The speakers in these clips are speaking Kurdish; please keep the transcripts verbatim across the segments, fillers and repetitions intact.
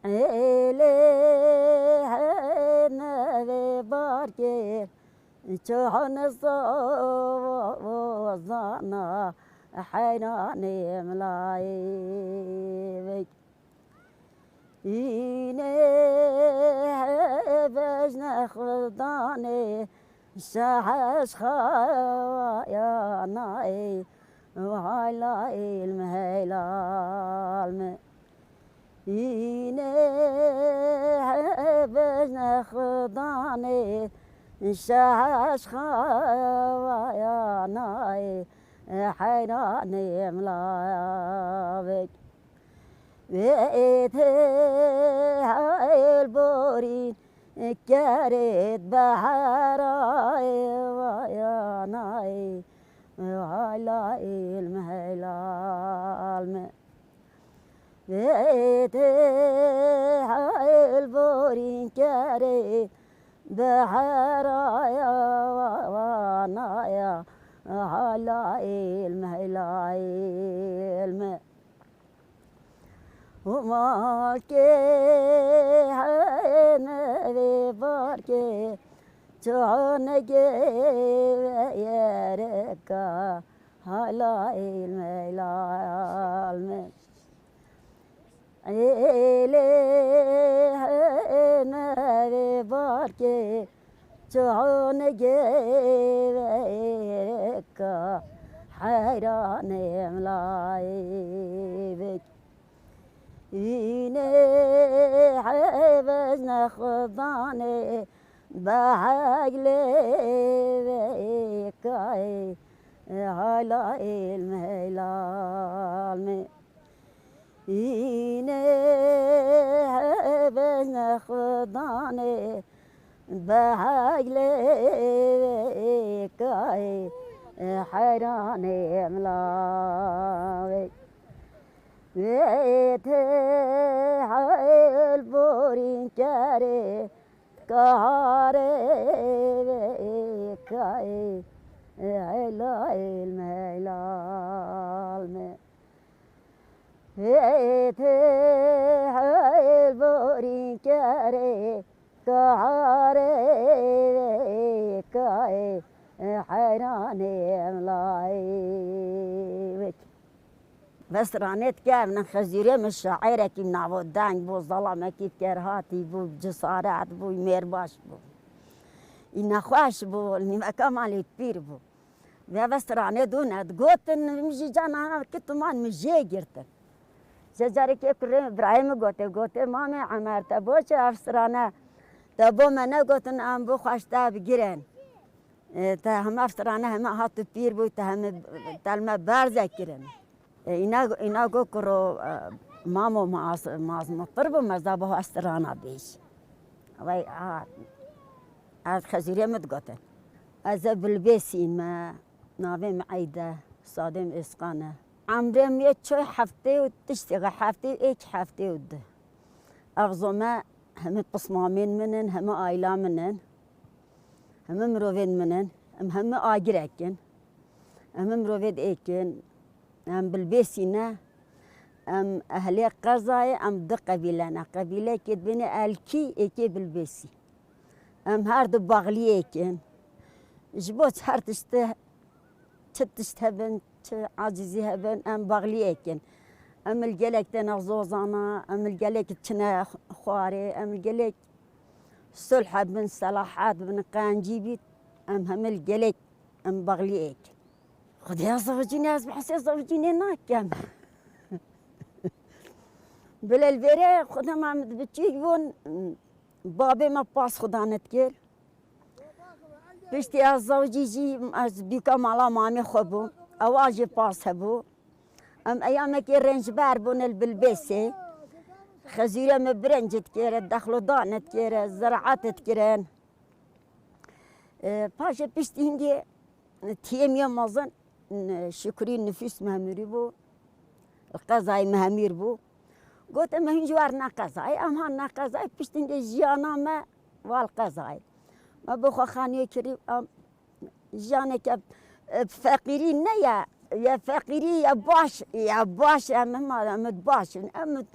Êlê heme vê barkê çon zozana heyranê milayê vek. Înê bejne xudanê şeheş xayanayê haylayê mi heylal mi. Înê bejne xudanê şeheş xayanayê heyranê milayê vek. Wê tê heyl borîn kerêt beherayê vayanayê haylayê mi heylal mi. Wê tê heyl borîn kerêt beheraya wanaya haylayê mi heylal mi. Huma ke heme vê barkê çonegê ve yereka haylayê mi heylal mi. Êlê heme vê barkê çonegê ve yereka heyranê milayê vek. Înê hevez nexwedanê beheglê vekayê haylayê mi heylal mi. Înê hevez nexwedanê beheglê vekayê heyranê milayê. Wê tê heyl borîn kerê, karê vê kayê, heylayê me, heylal me. Wê tê heyl borîn kerê, karê vê kayê, heyranê em layê. Vê stranê dikevnin, Xezûrê min şairekî navo deng bû, zelamekî kerhatî bû, cesaret bû, mêrbaş bû. Î nexweş bû, nîveka malê pîr bû. Vê vê stranê dûne digotin, min jî cana ki tuman min jê girtin. Ji carekê kurê birayê min gote, gote, "Mamê Emer, te bo çi ev strane? Te bo me negotin, em bo xweş te bigirin." E, te heme ev strane heme hat û pîr bû, te heme telme berze kirin. E, îna, îna got kuro, e, mamo maz, maz motir bû, meza bo ev strana bêj. Vay, a, ez Xezûrê min digotin. Ez ê Bilbêsî me, navê min Eyde, sadê min Êsqan e. Emrê min yê çi heftê û tiştê, heftê û êk, heftê û du. Ev zome hemî pismamên min in, hemî aîla min in. Hemî mirovên min in. Em hemî agirek in. Hemî mirovên êk in. Em Bilbêsî ne. Em ehlê qezayê, em du qebîle ne. Qebîlekê dibêne Elkî, êkê Bilbêsî. Em her du baxliyêk in. Ji bo her tiştê, çi tişt hebin, çi acizî hebin, em baxliyêk in. Em li gelek têne zozana, em li gelek çine xwarê, em li gelek sulh hebin, selahat bin, qencî bît, em hemî li gelek em baxliyêk in. Xwedê ez zewicîne, ez behsê zewicînê nakem. Bila li vêrê xwedê me, em biçûk bûn, babê me pas xwedane dikir. Piştî ez zewicî jî ez bîka mala mamê xwe bûm. Ewa jî pas hebû. Em eyamekê rênjber bûn li Bilbêsê. Xezûrê me birinc dikir, dexlo dane dikir, ziraet dikirin. E, paşê piştî hingê tiyê min yê mezin, n-, Şukrî nifûs Mehmûrî bû, li qezayê Mehmîr bû. Gote me hûn jî werine qezayê, em hanine qezayê, piştî hingê jiyana me va li qezayê. Me bi xwe xaniyê kirî, em jiyaneke, e, feqîrî ne ye, ye feqîrî ye baş, ye baş, em hema, em baş in, em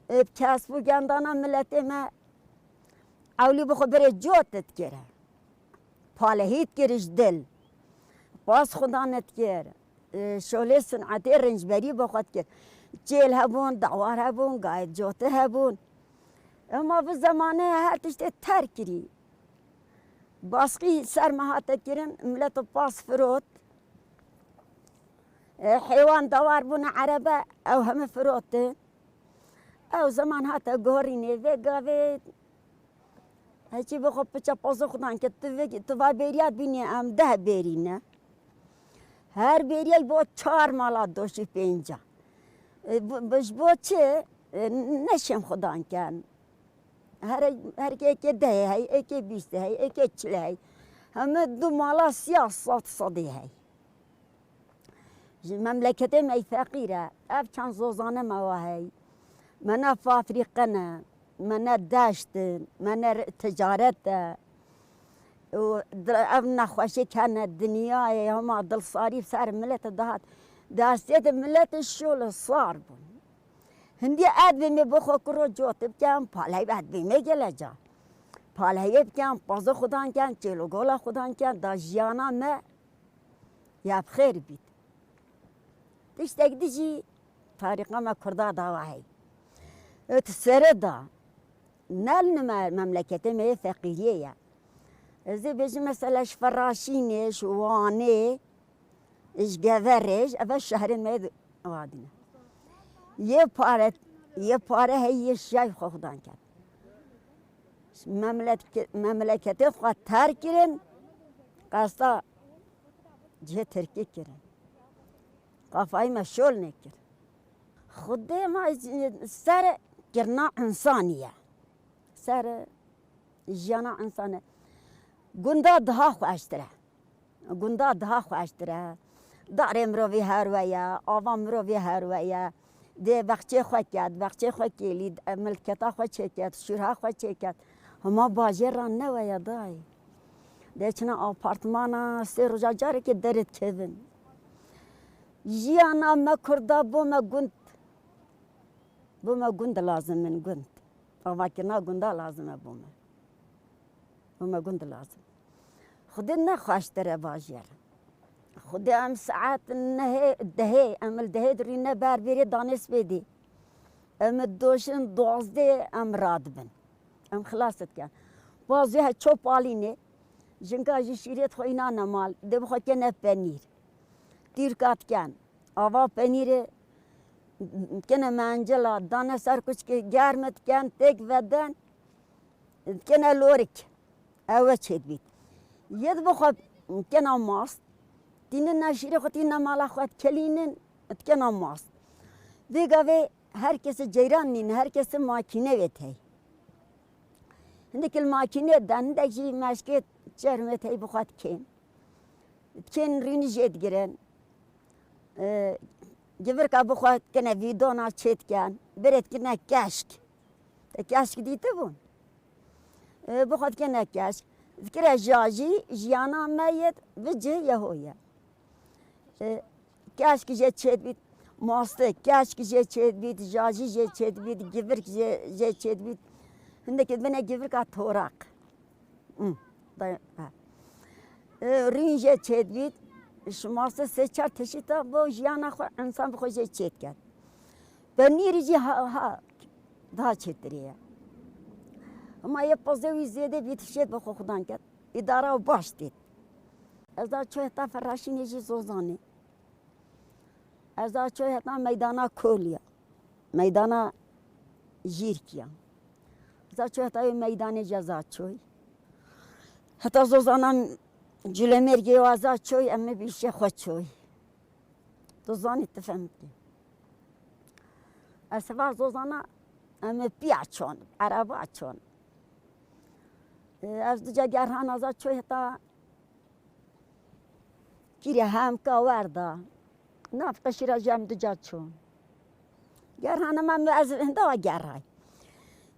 Ê, bi kesb û gendana miletê me ewlî bi xwe birê cot dikir. Palehî dikir ji dil. Pas Xudan dikir. Ê, şolê sinetê rincberî bi xwe dikir. Çêl hebûn, dawar hebûn, gayet cotî hebûn. Ema bi zemanê her tiştê terk kirî. Baskî ser me hate kirin, milet û pas firot. E, heywan dawar bûne erebe, ew hemî firotin. Ew zeman hate gorînê, vê gavê heçî bi xwe piça pazo xudan ke tu vê, tu va bêriya bînî em deh bêrî ne. Her bêriyek bo çar mala doşî pênca. E, bu, bu ji bo çi? E, neşêm xudan ken. Her, her êkê dehê hey, êkê bîstê hey, êkê çilê hey. Heme du mala siyah sed sedî hey. Ji memleketê me feqîr e. Ev çend zozane me wa hey. Me ne fabrîqe ne, me ne deşt in, me ne re-, ticaret e. Û di-, ev nexweşik hene dinyayê, hema dilsarî ser milet dihat. Destê de milet şol sar bûn. Hindî edbê me bo xwe kuro cotî bikem, paleyê edbê me geleca. Paleyê bikem, pazo xudan ken, çêlogola xudan ken, da jiyana me ya bi xêr bît. Tiştek di jî tarîxa me kurda dawa hey. Ê tu sere da, ne li me-, memleketê me yê feqîriyê ye. Ez ê bêjim mesela ji Feraşînê, ji Wanê, ji Geverê, ji eve şehrên me yê di-, wadîne. Yê pare, yê pare hey yê şiyay xwe xudan ket. Memleke-, memleketê xwe terk kirin, qesta cihê Tirkî kirin. Qafayê me şol nekir. Xwedê me ser kirina însanî ye. Ser jiyana însanê. Gunda daha xweştir e. Gunda daha xweştir e. Darê mirovî her we ye, ava mirovî her we ye. Dê bexçê xwe ket, bexçê xwe kêlî, milketa xwe çêket, şûrha xwe çêket. Hema bajêr ra ne we ye dayê. Dê çina apartmana, sê roja carekê derê dikevin. Jiyana me kurda bo me gund. Bo me gund lazim in, gund. Avakirina gunda lazim e bo me. Bo me gund lazim. Xwedê ne xweştir e bajêr. Xwedê em saet nehê, dehê, em li dehê dirîne ber bêrê danê spêdê. Em doşin duwazdê em radibin. Em xilas dikin. Bazê he çop alînê. Jinka jî şîrêt xwe îna ne mal. Dê bi xwe kene penîr. Tîrka diken. Ava penîrê kene mencila, dane ser kuçkê germ diken, têk veden, kene lorik. Ew e çêdibît. Yê di bi xwe kena mast, tînin ne şîrê xwe, tînin ne mala xwe dikelînin, dikena mast. Vê gavê her kesê ceyran nîne, her kesê makîne wê tey. Hindek li makîne de, hindek jî meşkê çermê tey bi xwe dikên. Dikên rînî jê digirin. E, givirka bi xwe dikine vîdona çê dikin. Birê dikine keşk. Te keşk dîtibûn? E, bi xwe dikine keşk. Dikire jajî, jiyana me yê bi cih yeho ye. E, keşk jê çêdibît, mastê, keşk jê çêdibît, jajî jê çêdibît, givirk jê, jê çêdibît. Hindekî dibine givirka toraq. Hmm, da-, ha. E, rîn jê çêdibît, şima se sê çar teşîta bo jiyana xwe, însan bi xwe jê çêdiket. Penîrî jî ha, ha, daha çêtirî ye. Hema yê pozê wî zêde bît, şêt bi xwe xudan ket. Îdara û baş dît. Ez da çû heta Feraşînê jî zozanê. Ez da çû heta meydana Kolya. Meydana Jîrkiya. Ez da çû heta wê meydanê jî ez da çûy. Heta zozana Culemêrgê wa ez da çûy, em ê bîşê xwe çûy. Tu zanî, tu fehmkî. Ez siva zozana em ê piya çon, ereba çon. E, ez duca gerhana za çûy heta kîrê hemka werda. Nav qeşîra jî em duca çûn. Gerhana me, me ez hinda wa gerhay.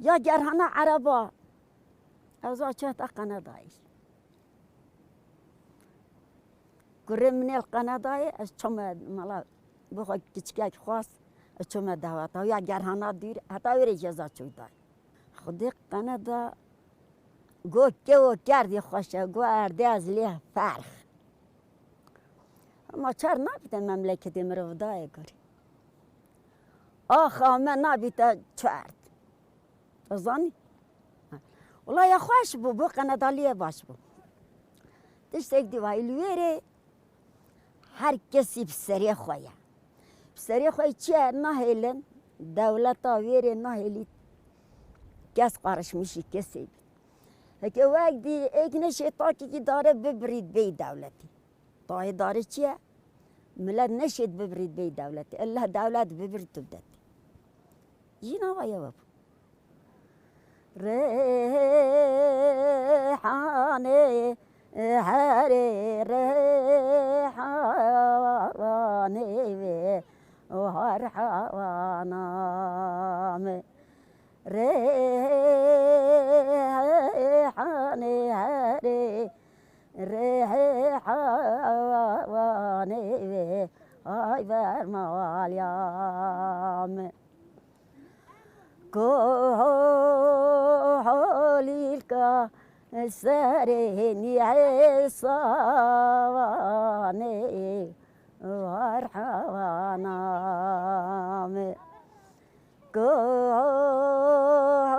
Ya gerhana ereba. Ez wa çû heta Qenedayê. Kurê min ê li Qenedayê, ez çûme mala, bi xwe kiçikek xwest. Çûme daweta ya gerhana dûr, heta wê rê ceza çû day. Xwedê qene da, got kewo kerdî xweş e, got erdê ez lê ferx. Ama çar nabîte memleketê mirov dayê gorî. Axa me nabîte çert. Tu zanî? Wela ya xweş bû, bo qenedaliyê baş bû. Tiştek dî wayî li wê rê her kesî bi serê xwe ye. Bi serê xwe çi ye nahêlin, dewleta wê rê nahêlî kes qarişmişî kesê bî. Heke wek dî êk neşê takîkî dare bibirît bêyî dewletî. Tayê darê çi ye? Milet neşêt bibirît bêyî dewletê. Ille dewlet bibirît tu bidetî. Jîn ava ye we bû. Rêhanê herê rêhanê wê û har hewana me. Rêhanê herê rêhanê wê ay bermaliya me. Koholîlka serê nîhê savanê war hewana me.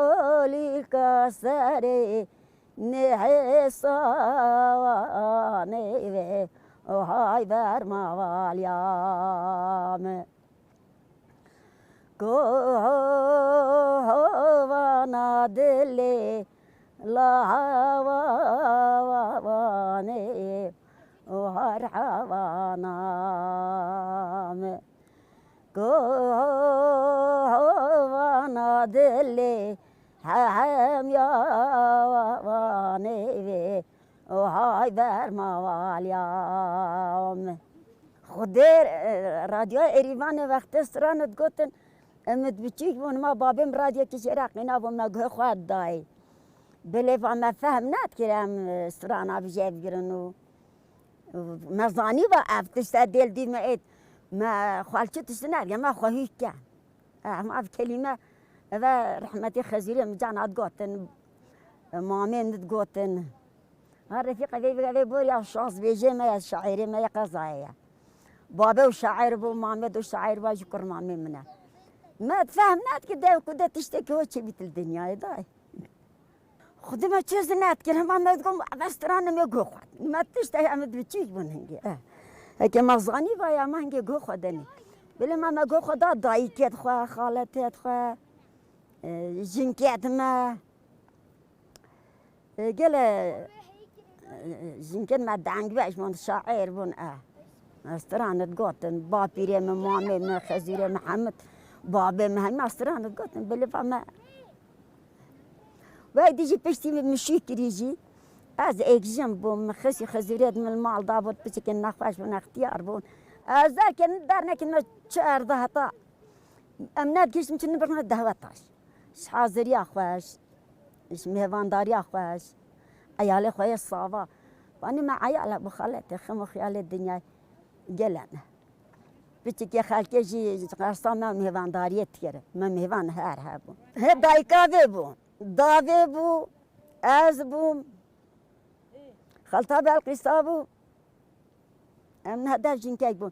Koholîka serê nihêsawanê ve hay bermavaliya me. Kohovana dilê la havanê har havana me. Kovana dilê hemya vanê vê, o hay berma valya me. Xwedê, e, radyoya Êrîvanê wextê stran digotin, em biçûk bûn, ma babê min radyekî jê re qîna bû, me guhê xwe dayê. Belê va me fehm nedikir em, e, strana bi jê bigirin û Me zanî va ev tişt e dêl dî me êt. Me xwelçi tişt nerge, me xwe hî ke. Em ev kelîme, eve rehmetî Xezûrê min can hat gotin, mamê min dit gotin. Ha refîqe vê vê vê bor ya şaz bêjê me ya şairê me ya qezayê ye. Babe û şair bû, mame de şair bû, ji kur mamê min e. Me fehm nedikir dev ku de tiştekî ho çêbît li dinyayê dayê. Xwedê me çi zî nedikir, hema me digot, "Eve strana me guh xwed." Me tişt heye, em dibiçîk bûn hingê. Eh. Heke me zanî vaya, me hingê guh xwe denê. Belê me, me guh xwe da dayikêt xwe, xaletêt xwe, eh, jinkêt me. Eh, gele, eh, jinkêt me dengbeş bûn, şair bûn, eh. Me stran digotin, bapîrê me, mamê me, Xezûrê Mihemed, babê me, hema stran digotin, belê va me Wek dî jî piştî min mişî kirî jî, ez êk jin bûm, min xisî Xizûrê di min mal da bû, piçikên nexweş bûn, extiyar bûn. Ez derkevim, dernekevim, çi erda heta. Em negihiştin çi nibirne dehweta jî. Ji haziriya xwe, ji mêvandariya xwe, eyalê xwe yê sava. Vanî me eyal hebû xaletê, xem û xiyalê dinyayê gel hene. Piçikê xelkê jî qersa me mêvandariyê dikir. Me mêvan her hebûn. He dayika vê bû. Davê bû, ez bûm, xalta Belqîsa bû, em neh dev jinkek bûn.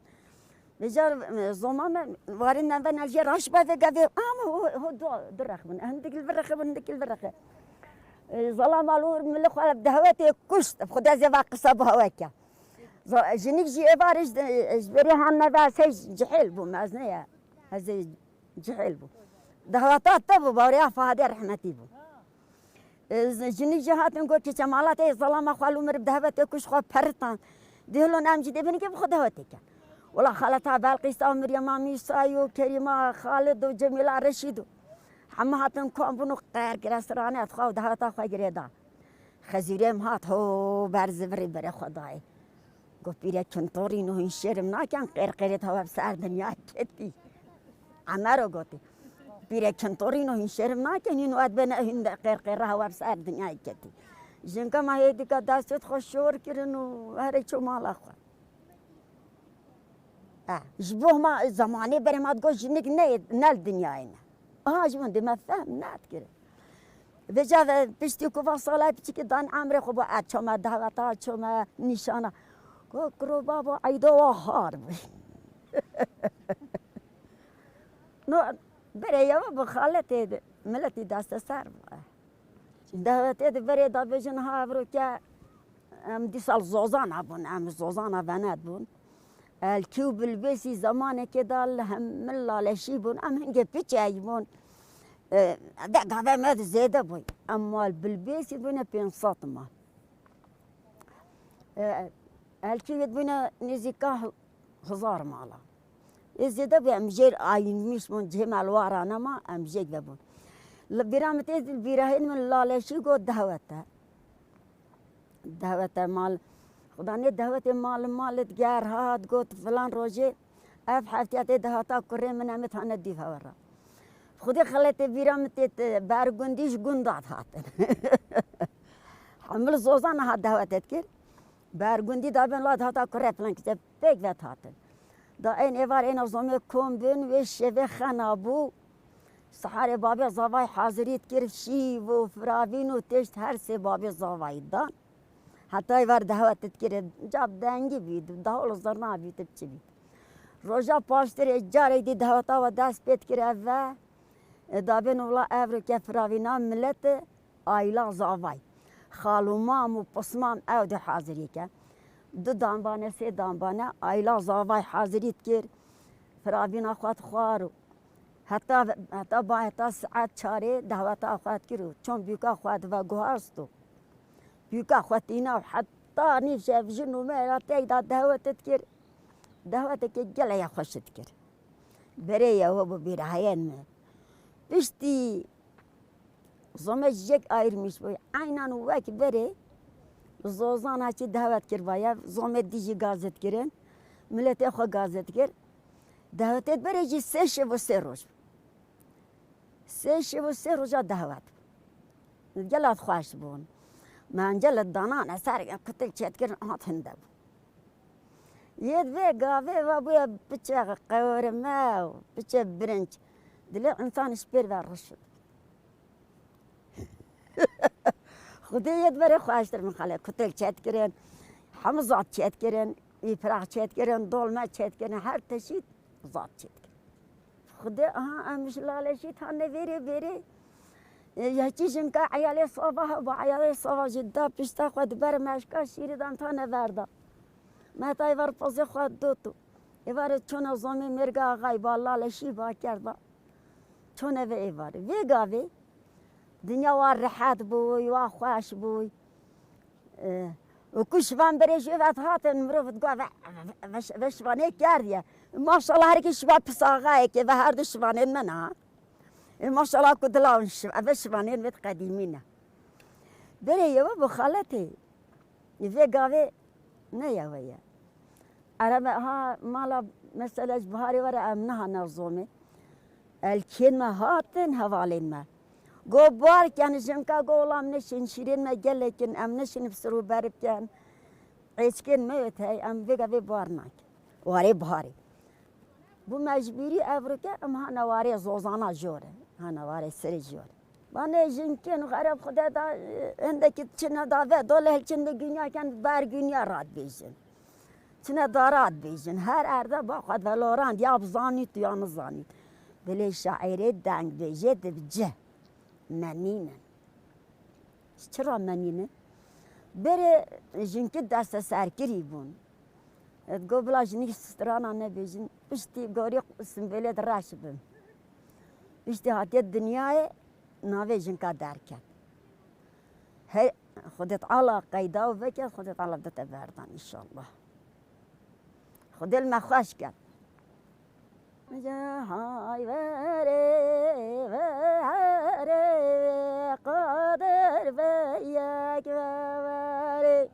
Vêca, e, zoma me, warê me ve ne jê raş be vê gavê, ama ho, ho du, du rex bûn. Hindik li vir rexe bûn, hindik li vir rexe. E, zalama lûr min li xwe dehwetê kuşt, Xwedê zê va qisa bi hewe ke. Za-, jinik jî êvarê ji, ji berê han neve, ez hey cihêl bûm, ez ne ye. Ez ê Cihêl bû. Dehwata te bû, Bawriya Fahadê rehmetî bû. E, z-, jinik jî hatin got, "Keçe mala te, zalama xwe lû mir bi dehwetê kuş xwe peritan." Dihlo nem jî dê binike bi xwe dehwetê ke. Wela xaleta Belqîsa, Miryema Mîsa yo, Kerîma Xalid û Cemîla Reşîd û hemû hatin kom bûn û qer kire stranê xwe û dehweta xwe girê da. Xezûrê min hat, ho, ber zivirê berê xwe dayê. Got, "Pîrek kintorîno hîn şerm naken, qêrqêrê te hewe bi ser dinyayê ketî." Emero gotî, "Pîrek kintorîno hîn şerm naken, hîn wet bene hîn de qêrqêre hewe bi ser dinyayê ketî." Jinka me hê dika destê xwe şor kirin û herê çû mala xwe. Ji bo hema zemanê berê ma digot jinik ne, ne li dinyayê ne. Aha ji min dê me fehm nedikir. Vêca ve piştî ku va sala piçikî dan emrê xwe bo e çome daweta, çome nîşana. Go kuro babo eyda wa har bû. No berê yewe bi xaletê de miletî desteser bû. Dawetê de berê da bêjin ha evroke em dîsa li Zozana bûn, em li Zozana venet bûn. Elkî û Bilbêsî zemanekê de li hemil laleşî bûn, em hingê piçek bûn. E, de gavê me de zêde bûy. Em mal Bilbêsî bûne pênc sed mal. E, Elkî wê bûne nêzîka hezar mala. Ê zêde bû em jêr ayînmîş bûn, cihê me li wara nema, em jêk vebûn. Li bîra min tê, li bîra hên min laleşî got dehwete. Dehwete mal, Xuda nê dehwetê mal, mal diger hat, got filan rojê ev heftiya tê dehata kurê min em ê hane dîv hewe re. Xwedê xeletê bîra min tê, te bergundî ji gunda hatin. Hemil Zozan niha dehwete dikir. Bergundî da ben la dihata kurê filan kite pêk vet hatin. Da ên êvar êna zomê kom bin, wê şevê xena bû. Siharê babê zavay hazirî dikir, şîv û firavîn û têşt her sê babê zavayî dan. Heta êvar dehwet dikir, ca dengî bî, dahol zirna bî, tu çi bî. Roja paştirê carek dî dehweta we dest pê dikir ev ve. E, da bên wila ev rike firavîna millet e. Ayla zavay. Xal û mam û pismam ew di hazirî ke. Du dambane, sê dambane ayla zavay hazirî dikir. Firavîna xwe dixwar û heta, heta ba, heta saet çarê dehweta xwe dikir û çon bûka xwe diveguhast û bûka xwe tîna û heta nîv şev jin û me ra teyda dehwet dikir. Dehweteke gelek ya xweş dikir. Berê ye we bi bîrahiyên me. Piştî Zome ji yek ayirmîş bû. Eynan wek berê Zozana çi dehwet kir va ye, zomê dî jî gazet kirin. Miletê xwe gazet kir. Dehwetê berê jî sê şev û sê roj. Sê şev û sê roja dehwet. Gela xweş bûn. Mence li danane ser kutil çêtkirin hat hinde bû. Yê vê gavê ve bûye piçe qewrime û piçe birinç. Dilê însan ji pêr ve reş. Xwedê yê di berê xweştir min xele. Kutil çêtkirin, hemû zat çêtkirin, îfrax çêtkirin, dolme çêtkirin, her tişî zat çêtkirin. Xwedê aha em ji laleşî tane vêrê vêrê. E, yekî jinka eyalê sava heba, eyalê sava jî da pişta xwe di ber meşka şîrî dan tane verda. Me tay ver pozê xwe dotu. Êvarê çona zomê mêrga axayî ba, laleşî ba, kerd ba. Çone ve êvarê. Vê gavê dinya wa rehet bûy, wa xweş bûy. E, û ku şivan berê jê ve dihatin, mirov digot, ve, ve, ve, ve şivanê kerdiye. Maşallah, her ki şiva pis axayekê ve her du şivanên me ne. E, maşallah ku dila hûn şiv-, ve şivanên me qedîmî ne. Berê yewe bi xaletê. Vê gavê ne yewe ye. Erebe ha mala mesela ji biharê were em nehane zomê. Elkên me hatin hevalên me. Go bar ken jinka go olam neşin şîrên me gelekin em neşin bi sir û berib ken. Êçkên me yê tey em vê gavê bar nakin. Warê biharê. Bû mecbûrî ev rike em hane warê zozana jor e. Hane warê serê jor e. Banê jinkên xereb Xude da, hindekî çine da ve, dole çin de günya ken ber günya rat bêjin. Çine da rat bêjin. Her erde ba xwe velorand, ya bizanît ya nizanît. Dilê şairê deng bêjê dibice. Menînin. Çira menînin? Berê jinkî desteserkirî bûn. Digo bila jinî strana nebêjin. Piştî gorî simbêlê de reş bim. Piştî hatiye dinyayê navê jinka derket. Hey, Xwedê Teala qeyda û veke, Xwedê Teala bide te berdan înşallah. Xwedê li me xweş ket. Hay verê, verê, qadir ve yek ve verê.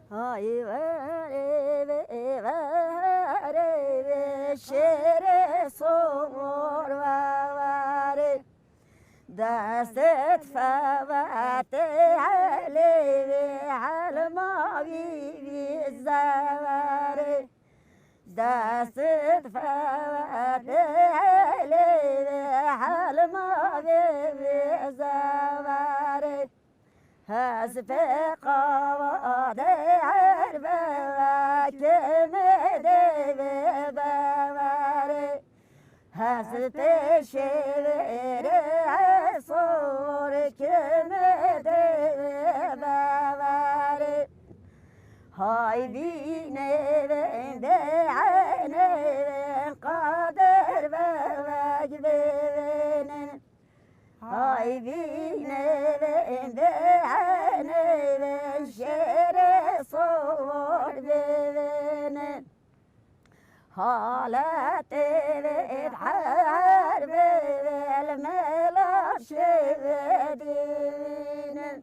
Hay verê, ve, verê, ve şêrê somor ve verê. Destê fevete helê ve helma vî vî zeverê. Dest fewetê helê vê helma vê vê zewarê. Hespê qawa de her bevekê me de vê bewarê. Hespê şêwêrê sor kê me de vê bewarê. Hay bînê vê behnê vê qadir bevek bêvênin. Hay bînê vê behnê vê şêrê sor bêvênin. Haletê vê her bê vêl mela şêvê dînin.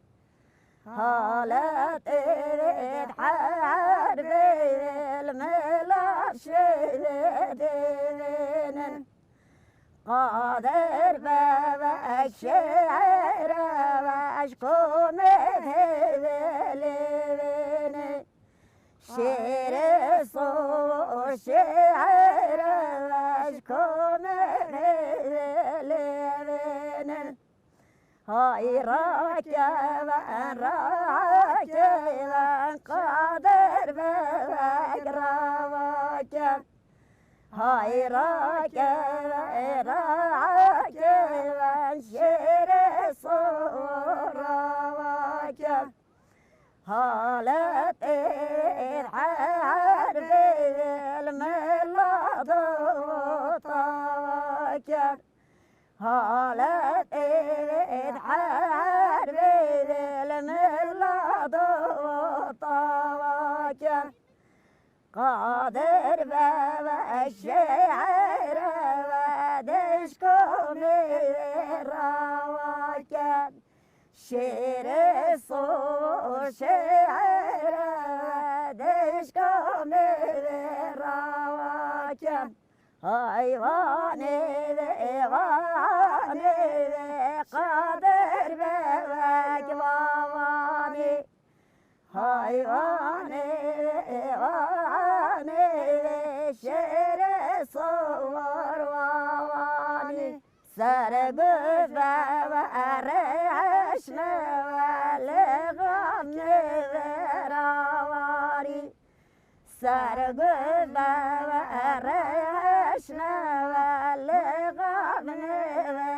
Haletê vê her bê vêl mela şêvê dînin. Qadir bevek şêre veş komê hêvê lêvêne. Şêrê so şêre veş komê hêvê lêvêne. Hay rakeven, rakeven, Qadir bevek ravaken. Hay rakeven, rakeven, şêrê so ravaken. Haletê her bêl mela do tavaken. Haletê her bêl mela do tavaken. Qadir bevek şêre ve dişko me ravaken. Şêrê so şêre ve dişko me ravaken. Heyvanê vê, heyvanê vê, Qadir bevek vavanê. Heyvanê vê, heyvanê vê, şêrê sowar vavanê. Ser guve ve, rêşme ve, lêxamê vê ravarî. Ser guve ve, rêşme ve, lêxamê vê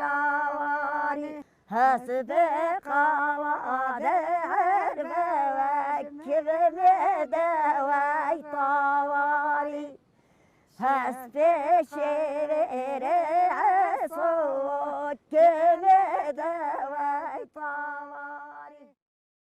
ravarî. Hespê qawa de her bevek, kivimê de wey tawarî. Hespê şêrê eso, kivimê de wey tawarî.